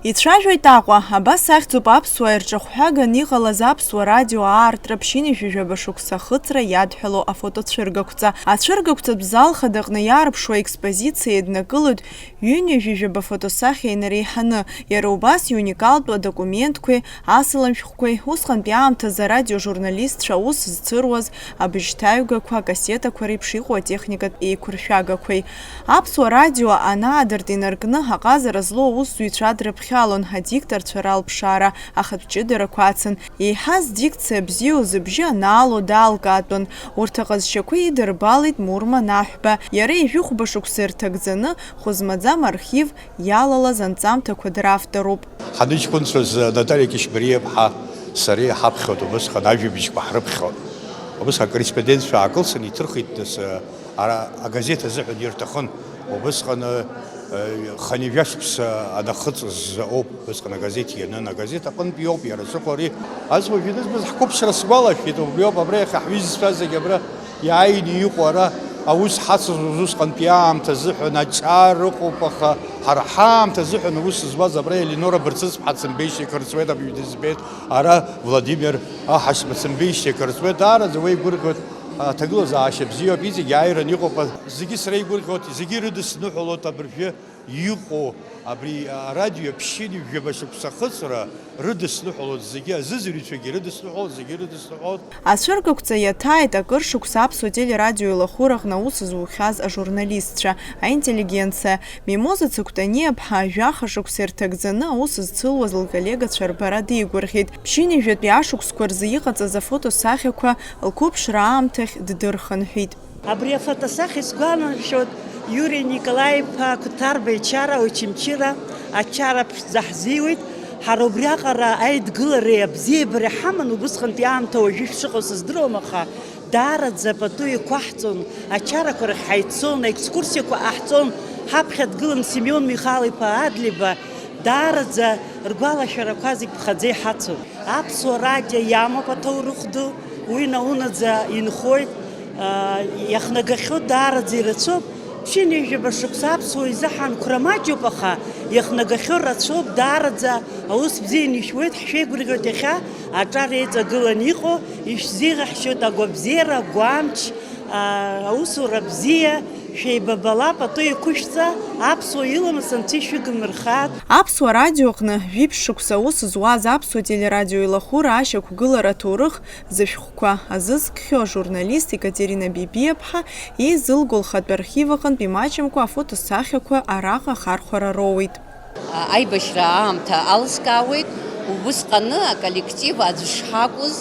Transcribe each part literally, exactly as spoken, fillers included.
Ицәажәоит Аҟәа, абас ахьӡуп аԥсуаа ирҿахәҳәаганы иҟалаз аԥсуа радио аартра ԥшьынҩажәижәаба шықәса ахыҵра иадҳәало афотоцәыргақәҵа. Ацәыргақәҵатә зал хадаҟны иаарԥшуа аекспозициа еиднакылоит ҩынҩажәижәаба фотосахьа инареиҳаны, иара убас иуникалтәу адокументқәеи, асалам шәҟәқәеи, усҟантәи аамҭазы арадиожурналистцәа аус зцыруаз, абыжьҭаҩгақәа, акассетақәа реиԥш иҟоу атехникатә еиқәыршәагақәеи. Аԥсуа радио анаадырт инаркны, аҟазара злоу аусзуҩцәа адрыԥхьалон, адикторцәа ралԥшаара ахатә ҷыдарақәа ацын. Еиҳаз дикциа бзиоу зыбжьы анаало даалкаатәын. Урҭ аҟазшьақәа идырбалеит Мурма Наҳәба. Иара ижәыхәба шықәса ирҭагӡаны, хәы змаӡам архив иалалаз анҵамҭақәа дравторуп. Ҳаныҷкәынцәаз Наталиа Кьышьмариа-ԥҳа сареи ҳаԥхьоит убысҟан ажәабжьқәа ҳрыԥхьон. Убысҟан акорреспондентцәа аакылсны иҭырхит, нас, ара агазеҭ азыҳәан ирҭахын. Убысҟан, э, хынҩажәа шықәса анахыҵыз ауп, убысҟан агазеҭ ианын, агазеҭ аҟынтә иоуп иара сыҟоу ари. Ас уажә инызбаз ҳқәыԥшра сгәалашәеит, убриоуп абра иахьа ҳҩызцәа зегь абра иааины иҟоу ара аус ҳацызуаз усҟантәи аамҭа азыҳәан аҿар ыҟоуп, аха ҳара ҳаамҭа азыҳәан аус зуаз абра Елинора Барцыц-ԥҳа Цымбеишьа иқырҵуеит, абҩ дызбеит, ара Владимир Аҳашба Цымбеишьа иқырҵуеит, даараӡа уеигәырӷьоит, аҭагылазаашьа бзиоуп, иҵегь ааираны иҟоуп, зегьы среигәырӷьоит, зегьы ирыдысныҳәалоит абыржәы. Иҟоу абри арадио ԥшьынҩажәижәаба шықәса ахыҵра рыдысныҳәалоит зегьы, азыӡырҩцәагьы рыдысныҳәалоит, зегьы рыдысныҳәалоит. Ацәыргақәҵа иаҭааит акыр шықәса аԥсуа телерадио еилахәыраҟны аус зухьаз ажурналистцәа, аинтеллигенциа. Мимоза Цыгәтаниа-ԥҳа жәаха шықәса ирҭагӡаны аус зцылуаз лколлегацәа рбара деигәырӷьеит. Ԥшьынҩажәатәи ашықәсқәа рзы иҟаҵаз афотосахьақәа лқәыԥшра аамҭахь ддырхынҳәит. Абри афотосахьа исгәаланаршәоит Иури Николаи-иԥа Қәҭарба ичара, Очамчыра ачара ԥшӡа ҳзиуеит. Ҳара убриаҟара аидгылареи абзиабареи ҳаман, убысҟантәи аамҭа уажәы шәшыҟоу сыздыруам, аха даараӡа пату иқәаҳҵон, ачарақәа рахь ҳаиццон, аекскурсиақәа ҟаҳҵон, ҳаԥхьа дгылан Семион Михал-иԥа Адлеиба, даараӡа ргәалашәарақәа зегь ԥхаӡа иҳацын. Аԥсуа радио иамоуп аҭоурых ду, уи наунагӡа инхоит, аа, иахнагахьоу даараӡа ирацәоуп. Ԥшьынҩажәижәаба шықәса аԥсуа изы ҳанқәра маҷуп, аха иахнагахьоу рацәоуп, даараӡа аус бзианы ишәуеит, ҳшәеигәырӷьоит иахьа аҿар еиҵагыланы иҟоу, ишәзеиӷьаҳшьоит агәабзиара, агәамч, аа, аусура бзиа. Шәеибабала, пату еиқәышәҵа, аԥсуа иламыс анцәа ишәыгмырхааит. Аԥсуа радиоҟны жәиԥшь шықәса аус зуаз аԥсуа телерадио еилахәыра ашьақәгылара аҭоурых зышәҟәқәа азызкхьоу ажурналист Екатерина Бебиа-ԥҳа еизылго лхатә архив аҟынтә имаҷымкәа афотосахьақәа араҟа ахархәара роуеит. Аибашьра аамҭа алыскаауеит, убысҟаны аколлектив аӡә шҳакәыз,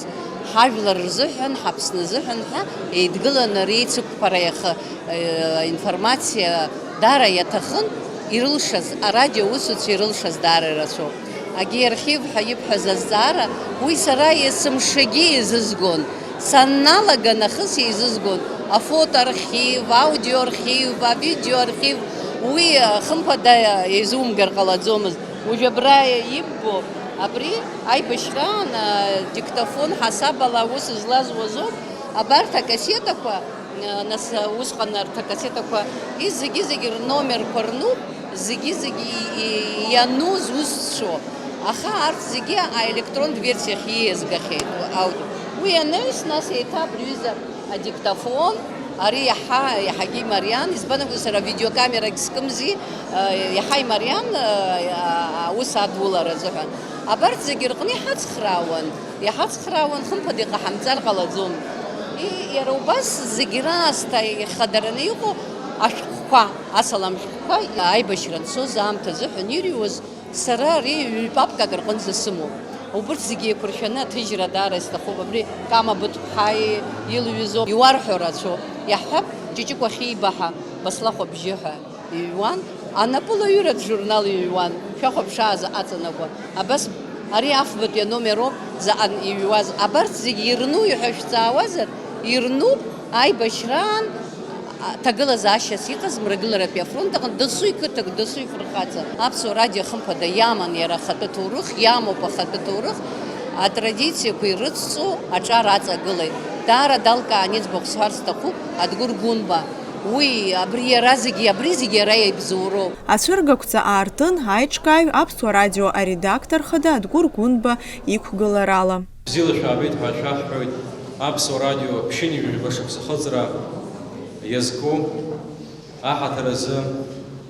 ҳажәлар рзыҳәан, ҳАԥсны азыҳәан ҳәа еидгыланы реицықәԥара иаха-, э, информациа даара иаҭахын, ирылшаз, арадио аусуцәа ирылшаз даара ирацәоуп. Агеоархив ҳәа ибҳәаз азҵаара, уи сара есымшагьы еизызгон. Санналага нахыс еизызгон афотоархив, аудиоархив, авидеоархив, уи, хымԥада, еизумгар ҟалаӡомызт. Уажә абра иббо, абри аибашьраан, а, диктофон ҳасабала аус злаз уазоуп, абарҭ акассетақәа, а, нас, а, усҟан арҭ акассетақәа, и-, зегьы-зегьы рномерқәа рнуп. Зегьы-зегьы и-, и-, иану зусҭцәоу, аха арҭ зегьы аелектронтә версиахь ииазгахьеит аудио. Уи анаҩс, нас еиҭа абри аҩыза адиктофон, ари иаҳа, иаҳагьы имариан, избан акәзар, сара авидеокамерагь скымзи, э, иаҳа имариан, э, аус адулара азыҳәан. Абарҭ зегьы рҟны иҳацхраауан, иҳацхраауан, хымԥада иҟаҳамҵар ҟалаӡом. И-, иара убас зегьы раасҭа ихадараны иҟоу ашәҟәқәа. Асалам шәҟәқәа аибашьра анцоз аамҭа азыҳәан ирыҩуаз сара ари ҩ-папкак рҟынӡа сымоуп. Убырҭ зегьы еиқәыршәаны аҭыжьра даара исҭахуп. Абри Кама Быҭәԥҳа илҩызоуп, иуарҳәо рацәоуп. Иаҳҳәап, Ҷыҷыкәа Хьиба ҳәа, Баслахә абжьы ҳәа иҩуан, анапылаҩыратә журнал иҩуан, шәахәаԥшаазар аҵанакуа. Абас ари афбатәи аномер ауп заҟа иҩуаз. Абарҭ зегьы ирну ҳәа шәҵаауазар, ирнуп. Аибашьраан, а, ҭагылазаашьас иҟаз Мрагыларатәи афронт аҟны дасу иқыҭак, дасу ифырхаҵа. Аԥсуа радио, хымԥада, иаман иара ахатәы ҭоурых, иамоуп ахатәы ҭоурых, атрадициақәа ирыцҵо аҿар аҵагылеит. Даара далкаан иӡбахә сҳәарц сҭахуп Адгәыр Гәынба. Уи, абри иара зегьы, абри зегьы иара иабзоуроуп. Ацәыргақәҵа аартын аиҿкааҩ, Аԥсуа радио аредактор хада Адгәыр Гәынба иқәгыларала. Бзиала шәаабеит ҳәа шәаҳҳәоит, Аԥсуа радио ԥшьынҩажәаба шықәса ахыҵра иазку аҳаҭыр азы.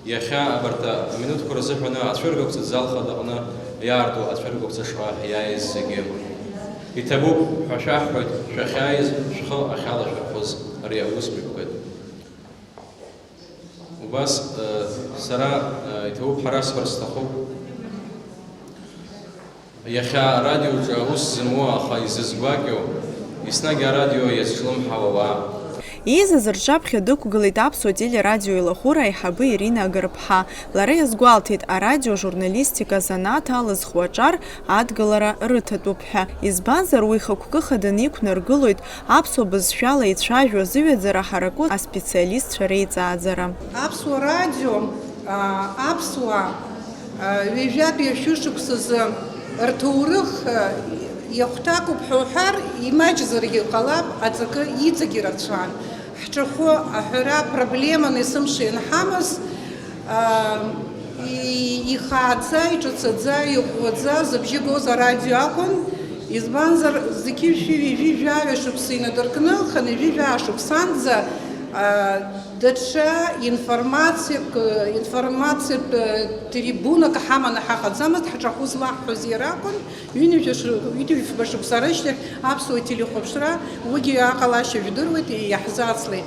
Иахьа абарҭ аминуҭқәа рзыҳәаны ацәыргақәҵа зал хада аҟны иаарту ацәыргақәҵа шҟа иааиз зегьы. Иҭабуп ҳәа шәаҳҳәоит, шәахьааиз шәхы ахьалашәырхәыз ари аус мҩаԥгатә. Убас, э, сара, э, иҭабуп ҳәа расҳәар сҭахуп. Иахьа арадиоҿы аус зымуа, аха изызгәакьоу, еснагь арадио иазҿлымҳау ауаа. Еизаз рҿаԥхьа дықәгылеит Аԥсуа телерадио илахәыра аиҳабы Ирина Агарԥҳа. Лара иазгәалҭеит, арадио журналистика азанааҭ алызхуа аҿар адгылара рыҭатәуп ҳәа. Избанзар, уи хықәкы хаданы иқәнаргылоит аԥсуа бызшәала ицәажәо азыҩаӡара ҳараку аспециалистцәа реиҵааӡара. Аԥсуа радио, аа, аԥсуаа, аа, ҩажәатәи ашәышықәсазы рҭоурых, аа, иахәҭакуп ҳәа уҳәар, имаҷзаргьы ҟалап, аҵакы иҵегьы рацәан. Ҳҿахәы аҳәара проблеманы есымша ианҳамаз, аа, и-, ихааӡа, иҿацаӡа, иӷәӷәаӡа зыбжьы гоз арадио акәын, избанзар, зқьи жәшәи ҩажәи жәаҩа шықәса инадыркны, хынҩажәи жәаа шықәсанӡа, аа, даҽа информациак, информациатә трибунак ҳаманы ҳаҟаӡамызт, ҳҿахәы злаҳҳәоз иара акәын. Ҩынҩажәа шы-, ҩынҩажәа фба шықәса рышьҭахь аԥсуа телехәаԥшра, уигьы аҟалашьа жәдыруеит, иаҳзацлеит.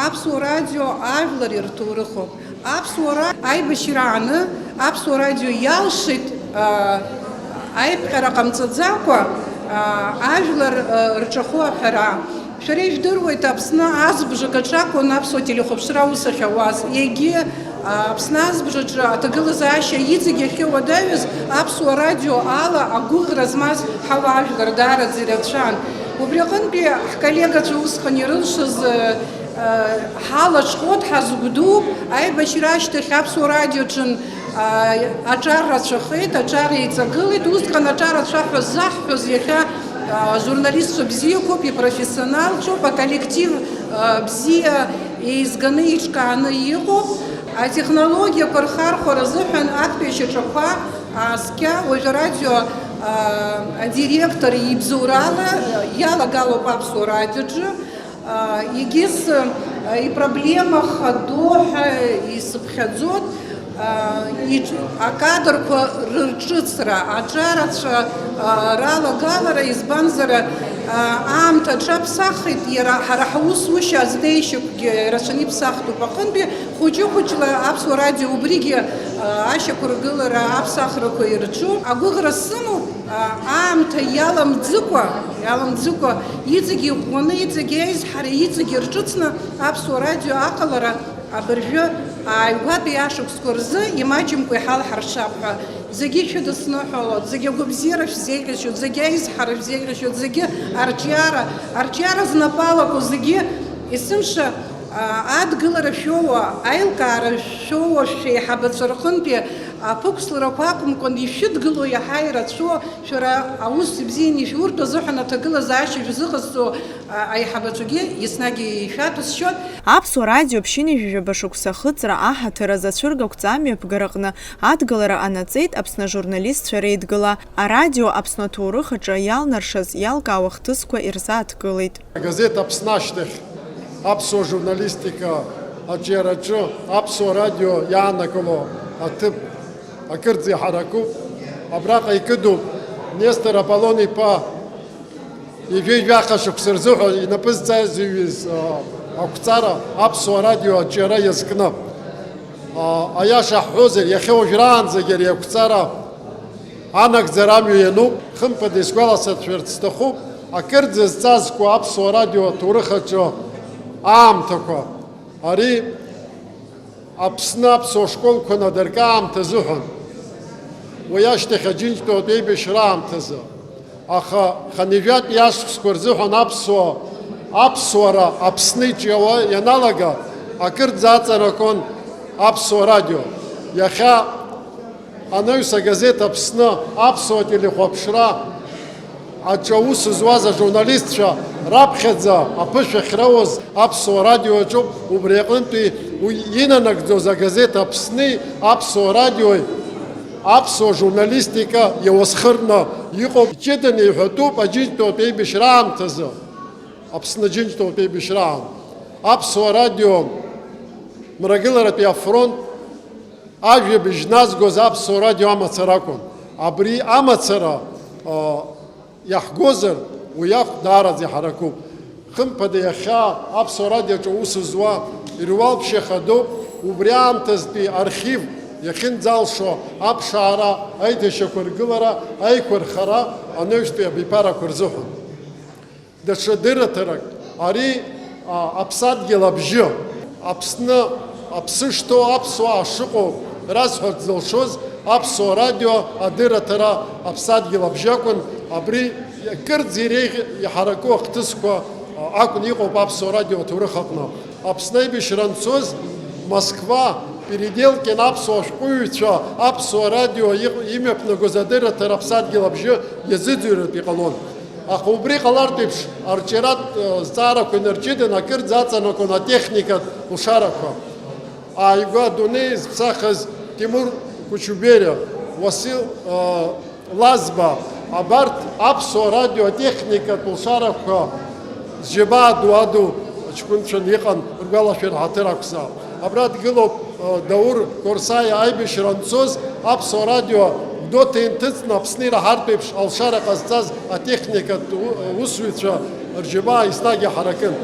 Аԥсуа радио ажәлар ирҭоурыхуп. Аԥсуара аибашьра ааны, аԥсуа радио иалшеит, аа, аиԥҟьара ҟамҵаӡакәа, аа, ажәлар, аа, рҿахәы аҳәара. Шәара ижәдыруеит, Аԥсны азбжак аҿакәын аԥсуа телехәаԥшра аус ахьауаз. Егьи, а, Аԥсны азбжаҿы аҭагылазаашьа иҵегь иахьыуадаҩыз аԥсуа радио ала агәыӷра змаз ҳауаажәлар даараӡа ирацәан. Убри аҟынтәи ҳколлегацәа усҟан ирылшаз, э, э, ҳалаҽхәоит, ҳазгәдууп, аибашьра ашьҭахь аԥсуа радиоаҿын аҿар рацәахеит, аҿар еиҵагылеит. Усҟан аҿар рацәа ҳәа ззаҳҳәоз иахьа ажурналистцәа бзиақәоуп, ипрофессионалцәоуп, аколлектив бзиа еизганы, еиҿкааны иҟоуп. Атехнологиақәа рхархәара азыҳәан актәи ашьаҿақәа ааскьа уажә арадио адиректор ибзоурала иалагалоуп Аԥсуа радиоҿы. Егьыс ипроблема хадоу ҳәа исыԥхьаӡоит, иҿ-, акадрқәа рырҿыцра, аҿарацәа ралагалара, избанзар, аамҭа аҽаԥсахит, иара ҳара ҳусушьа азнеишьақәгьы рацәаны иԥсахтәуп. Аҟынтәи хәыҷы-хәыҷла Аԥсуа радио убригьы ашьақәыргылара аԥсахрақәа ирҿуп. Агәыӷра сымоуп, Аамҭа иаламӡыкәа, иаламӡыкәа, иҵегь иӷәӷәаны, иҵегь аизҳара, иҵегь ирҿыцны Аԥсуа радио аҟалара абыржәы ааигәатәи ашықәсқәа рзы имаҷымкәа иҳалҳаршап ҳәа зегьы шәыдысныҳәалоит, зегьы агәабзиара шәзеиӷьасшьоит, зегьы аизҳара шәзеиӷьасшьоит, зегьы арҿиара, арҿиара знапы алаку зегьы есымша, а, адгылара шәоуа, аилкаара шәоуа шәеиҳабацәа рҟынтәи аԥықәсларақәа акәымкәан, ишәыдгыло иаҳа ирацәоу, шәара аус ибзианы ишәуртә азыҳәан аҭагылазаашьа шәзыҟазҵо, а, аиҳабацәагьы еснагь ишәаҭәасшьоит. Аԥсуа радио ԥшьынҩажәижәаба шықәса ахыҵра аҳаҭыр азы ацәыргақәҵа амҩаԥгараҟны адгылара ҟанаҵеит Аԥсны ажурналистцәа реидгыла. Арадио Аԥсны аҭоурых аҿы иалнаршаз иалкаауа хҭысқәа ирзааҭгылеит. Агазеҭ Аԥсны ашьҭахь аԥсуа журналистика аҿиараҿы аԥсуа радио иаанагыло аҭыԥ акырӡа иҳаракуп. Абраҟа икыдуп Нестор Аполлон-иԥа ҩажәи жәаха шықәса рзыҳәа инапы зҵазҩыз, а, ақәҵара аԥсуа радио аҿиара иазкны. А, аиаша ҳҳәозар, иахьа уажәраанӡагьы ари ақәҵара анагӡара амҩа иануп. Хымԥада исгәаласыршәарц сҭахуп, акырӡа зҵазкуа аԥсуа радио аҭоурых аҿы аамҭақәа. Ари Аԥсны аԥсуа школқәа надыркы аамҭа азыҳәан, уи ашьҭахь Аџьынџьтәылатә еибашьра аамҭазы, аха хынҩажәатәи ашықәсқәа рзыҳәан аԥсуа, аԥсуара Аԥсны иҿиауа ианалага, акырӡа аҵанакуан аԥсуа радио. Иахьа анаҩс агазеҭ Аԥсны аԥсуа телехәаԥшра Аҿы аус зуаз ажурналистцәа раԥхьаӡа аԥышәа ахьроуаз Аԥсуа радио аҿоуп, убри аҟынтәи уи инанагӡоз агазеҭ Аԥсни Аԥсуа радиои аԥсуа журналистика иауасхырны иҟоуп. Ҷыданы иҳәатәуп Аџьынџьтәылатә еибашьра аамҭазы, Аԥсны Аџьынџьтәылатә еибашьра аан, Аԥсуа радио Мрагыларатәи афронт ажәабжь назгоз Аԥсуа радио амацара акәын. Абри амацара, а, иаҳгозар, уи ахә даараӡа иҳаракуп. Хымԥада, иахьа Аԥсуа радиоҿы аус зуа ируалԥшьа хадоуп, убри аамҭазтәи архив иахьынӡалшо аԥшаара, аиҭашьақәыргылара, аиқәырхара анаҩстәи абиԥарақәа рзыҳәан. Даҽа дырраҭарак, ари, а, Аԥсадгьыл абжьы, Аԥсны аԥсы шҭоу аԥсуаа шыҟоу расҳәарц зылшоз Аԥсуа радио адырраҭара Аԥсадгьыл абжьы акәын, абри кырӡа иреиӷь-, иҳараку ахҭысқәа, а, акәны иҟоуп Аԥсуа радио аҭоурых аҟны. Аԥсны аибашьра анцоз Москва, Переделкин аԥсуа шәҟәыҩҩцәа Аԥсуа радио иҟ-, имҩаԥнагоз адырраҭара Аԥсадгьыл абжьы иазыӡырҩратә иҟалон. Аха убри ҟалартә еиԥш, арҿиаратә, э, зҵаарақәа инарҷыданы акырӡа аҵанакуан атехникатә лшарақәа. Ааигәа адунеи зԥсахыз Тимур Кучубериа, Уасил, э, Лазба, абарҭ Аԥсуа радио атехникатә лшарақәа зџьабаа ду аду аҷкәынцәан иҟан, ргәалашәара ҳаҭыр ақәзаап. Абра дгылоуп, э, Даур Қорсаиа аибашьра анцоз, Аԥсуа радио Гәдоуҭа инҭыҵны Аԥсны ираҳартә еиԥш алшара ҟазҵаз атехникатә у-, усзуҩцәа рџьабаа еснагь иҳаракын.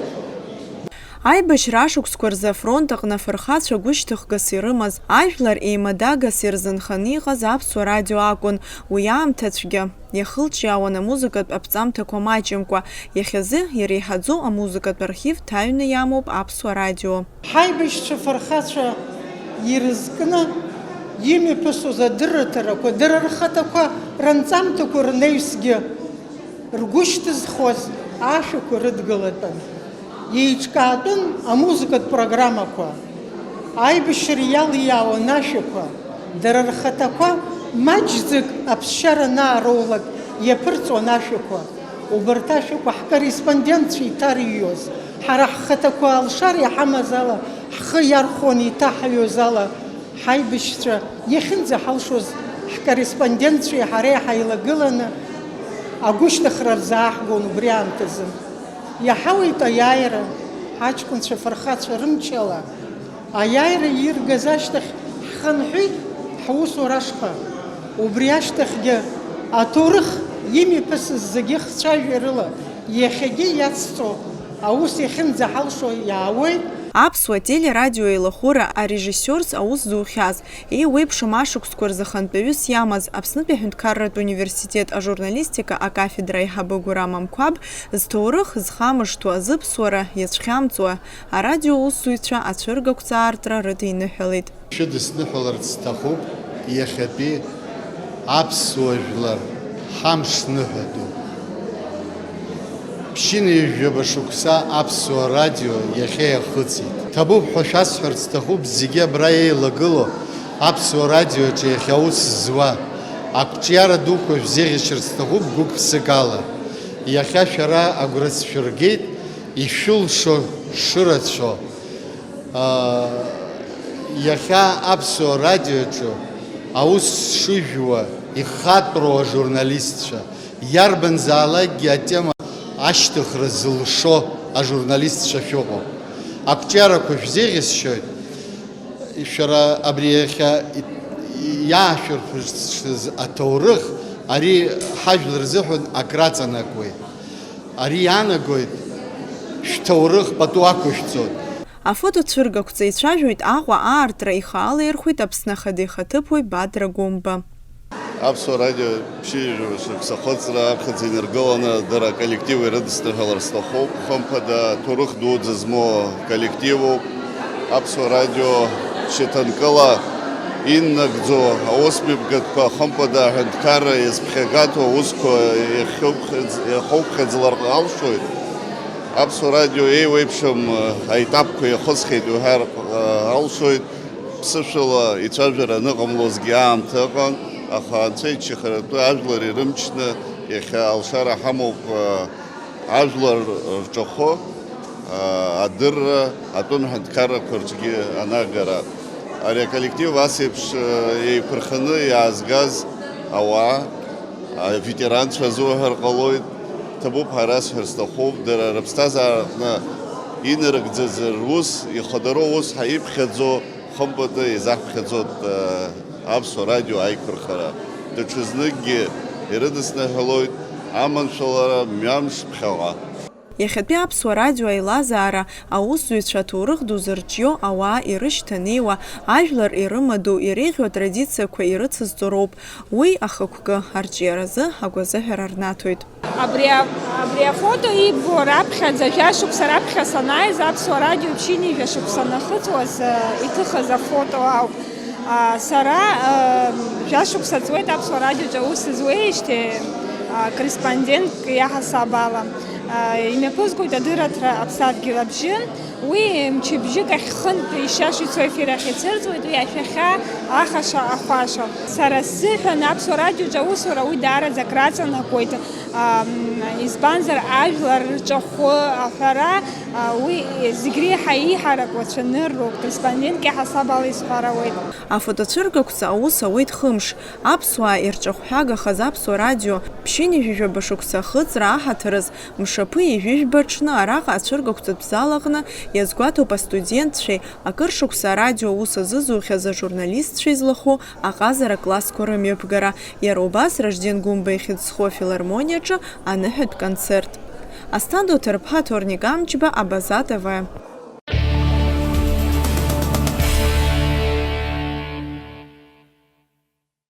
Аибашьра ашықәсқәа рзы афронт аҟны афырхацәа гәышьҭыхгас ирымаз, ажәлар еимадагас ирзынханы иҟаз Аԥсуа радио акәын уи аамҭацәгьа. Иахылҿиаауан амузыкатә аԥҵамҭақәа маҷымкәа, иахьазы иреиҳаӡоу амузыкатә архив ҭаҩны иамоуп Аԥсуа радио. Ҳаибашьцәа фырхацәа ирызкны имҩаԥысуаз адырраҭарақәа, дара рхаҭақәа ранҵамҭақәа рнаҩсгьы ргәы шьҭызхуаз ашәақәа рыдгылатәын. Еиҿкаатәын амузыкатә программақәа, аибашьра иалиаауан ашәақәа, дара рхаҭақәа маҷӡак аԥсшьара анаароулак иаԥырҵуан ашәақәа. Убарҭ ашәақәа ҳкорреспондентцәа иҭарҩуаз, ҳара ҳхаҭақәа алшара иҳамаз ала, ҳхы иархәон иҭаҳҩуаз ала, ҳаибашьцәа иахьынӡаҳалшоз ҳкорреспондентцәеи ҳареи ҳаилагыланы агәышьҭыхра рзааҳгон убри аамҭазы. Иаҳауеит аиааира, ҳаҷкәынцәа фырхацәа рымчала аиааира иргаз ашьҭахь ҳхынҳәит ҳусура ашҟа. Убри ашьҭахьгьы аҭоурых имҩаԥысыз зегьы хцәажәарыла иахьагьы иацҵо аус иахьынӡаҳалшо иаауеит. Аԥсуа телерадио еилахәыра арежиссиорс аус зухьаз, еиуеиԥшым ашықәсқәа рзы хантәаҩыс иамаз, Аԥснытәи аҳәынҭқарратә университет ажурналистика акафедра аиҳабы Гәырам Амқәаб, зҭоурых зхамышҭуа, зыԥсуара иацәхьамҵуа, арадио усзуҩцәа ацәыргақәҵа аартра рыдиныҳәалеит. Шәыдысныҳәаларц сҭахуп иахьатәи аԥсуа жәлар ҳамш ныҳәа ду. Ԥшьынҩажәаба шықәса Аԥсуа радио иахьа иахыҵит. Ҭабуп ҳәа шәасҳәарц сҭахуп зегьы абра еилагылоу Аԥсуа радиоаҿы иахьа аус зуа. Ақәҿиара дуқәа шәзеиӷьасшьарц сҭахуп гәык-ԥсык ала. Иахьа шәара агәра сшәыргеит, ишәылшо шырацәоу. Иахьа Аԥсуа радиоаҿы аус шыжәуа ихатәроу ажурналистцәа, иарбанзаалакгьы атема ашьҭыхра зылшо ажурналистцәа шәыҟоуп. Ақәҿиарақәа шәзеиӷьасшьоит, шәара абри иахьа иаашәырԥшыз аҭоурых, ари ҳажәлар рзыҳәан акраҵанакуеит. Ари иаанагоит, шәҭоурых пату ақәышәҵоит. Афотоцәыргақәҵа ицәажәоит Аҟәа аартра, ихаала ирхәеит Аԥсны Ахада ихаҭыԥуаҩ Бадра Гәымба. Аԥсуа радио ԥшьынҩажәа шықәса ахыҵра аԥхьаӡа инаргыланы дара аколлектив ирыдысныҳәалар сҭахуп. Хымԥада, ҭоурых дуӡӡа змоу коллективуп. Аԥсуа радио шьаҭанкыла иннагӡо аусмҩаԥгатәқәа, хымԥада, аҳәынҭқарра иазԥхьагаҭоу аусқәа иахьыԥхьаӡ-, иахоуԥхьаӡалар алшоит. Аԥсуа радио еиуеиԥшым аетапқәа иахысхьеит уҳәар, а, алшоит. Ԥсышәала ицәажәара аныҟамлозгьы аамҭа ыҟан, аха Анцәа иччахаратәы ажәлар ирымчны Иахьа алшара ҳамоуп, э, ажәлар рҿахәы, э, адырра, атәым ҳәынҭқаррақәа рҿгьы анагара. Ари аколлектив ас еиԥш, э, еиқәырханы иаазгаз ауаа, аветеранцәа азуҳәар ҟалоит, ҭабуп ҳәа расҳәар сҭахуп, дара рыԥсҭазаараҟны инарыгӡаз рус, ихадароу ус ҳәа иԥхьаӡо, хымԥада еизаҳԥхьаӡоит, э, аԥсуа радио аиқәырхара. Даҽазныкгьы ирыдысныҳәалоит аманшәалара мҩамш ԥхьаҟа. Иахьатәи аԥсуа радио аилазаара аусзуҩцәа аҭоурых ду зырҿио ауаа ирышьҭанеиуа, ажәлар ирымадоу, иреиӷьу атрадициақәа ирыцызҵо роуп. Уи ахықәкы арҿиаразы агәазыҳәара рнаҭоит. Абри а-, абри афото иббо раԥхьаӡа, жәашықәса раԥхьа санааиз, аԥсуа радио ԥшьынҩажәа шықәса нахыҵуаз, э, иҭыхыз афото ауп. А, сара, э, жәашықәса ҵуеит аԥсуа радиоҿы аус зуеижьҭеи, а, корреспондентк иаҳасаб ала. А, имҩаԥызгоит адырраҭара Аԥсадгьыл абжьы. Уи мчыбжьык ахь хынтә ишьаша ицо ефир ахь ицәырҵуеит, уи ашәахьа ахаша ахәаша. Сара сзыҳәан аԥсуа радиоҿы аусура уи даараӡа акраҵанакуеит, ам, избанзар, ажәлар рҿахәы аҳәара, а, уи зегь реиҳа еиҳарак уацәанырроуп, корреспондентк иаҳасаб ала исҳәар ауеит. Афотоцәыргақәҵа аус ауеит хымш. Аԥсуаа ирҿахәҳәагахаз аԥсуа радио ԥшьынҩажәижәаба шықәса ахыҵра аҳаҭыраз Мшаԥы ижәижәба аҽны араҟа ацәыргақәҵатә зал аҟны иазгәаҭоуп астудентцәеи, акыр шықәса арадио аус азызухьаз ажурналистцәеи злахәу аҟазара классқәа рымҩаԥгара, иара убас Ражден Гәымба ихьыӡ зху афилармониаҿы аныҳәатә концерт. Асҭанда Оҭарԥҳа, Ҭорник Амҷба, Абаза Т В.